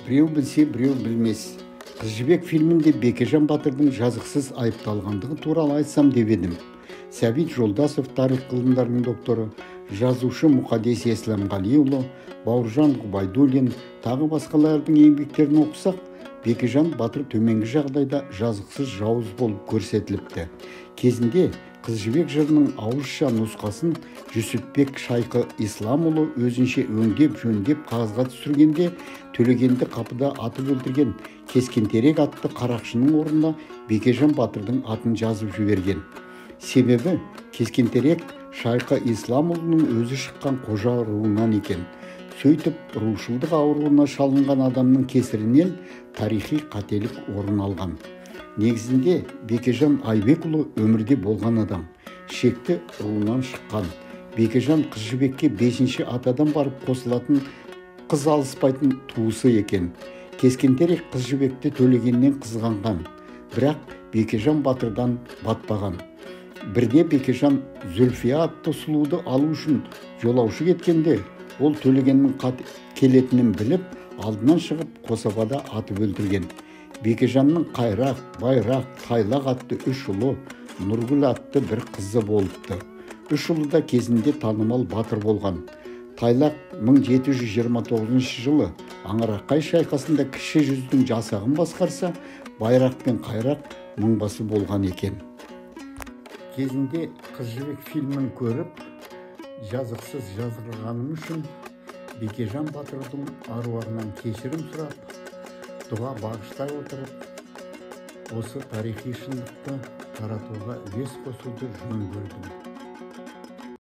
Біреу білсе, біреу білмес. Қыз Жібек фильмінде Бекежан батырдың жазықсыз айыпталғандығы туралы айтсам деп едім. Сәбит Жолдасов, тарих ғылымдарының докторы, жазушы Мұқадес Есламғалиұлы, Бауыржан Ғұбайдуллин, тағы басқалардың еңбектерін оқысақ, Бекежан батыр төменгі жағдайда жазықсыз жауыз болып көрсетіліпті. Кезінде Қыз Жібек жырының ауызша нұсқасын Жүсіпбек Шайқы Исламұлы өзінше өңдеп, жөндеп қағазға түсіргенде Төлегенді қапыда атып өлтірген Кескентерек атты қарақшының орнына Бекежан батырдың атын жазып жіберген. Себебі Кескентерек Шайқы Исламұлының өзі шыққан қожа руынан екен. Сөйтіп, рушылдық ауруына шалынған адамның кесірінен тарихи қателік орын алған. Негізінде Бекежан Айбекұлы өмірде болған адам, шекті руынан шыққан. Бекежан Қыз Жібекке 5-ші атадан барып қосылатын қыз алыспайтын туысы екен. Кескентерек Қыз Жібекті Төлегеннен қызғанған, бірақ Бекежан батырдан батпаған. Бірде Бекежан Зүлфия атты сұлуды алу үшін жолаушы кеткенде, ол Төлегеннің келетінін біліп, алдынан шығып Қосабада атып өлтірген. Бекежанның Қайрақ, Байрақ, Тайлақ атты үш ұлы, Нұргүл атты бір қызы болыпты. Үш ұлы да кезінде танымал батыр болған. Тайлақ 1729 жылы Аңырақай шайқасында Кіші жүздің жасағын басқарса, Байрақ пен Қайрақ мыңбасы болған екен. Кезінде Қыз Жібек фильмін көріп, жазықсыз жазғырғаным үшін Бекежан батырдың аруағынан кешірім сұрап, дұға бағыштай отырып, осы тарихи шындықты таратуға үлес қосуды жөн көрдім.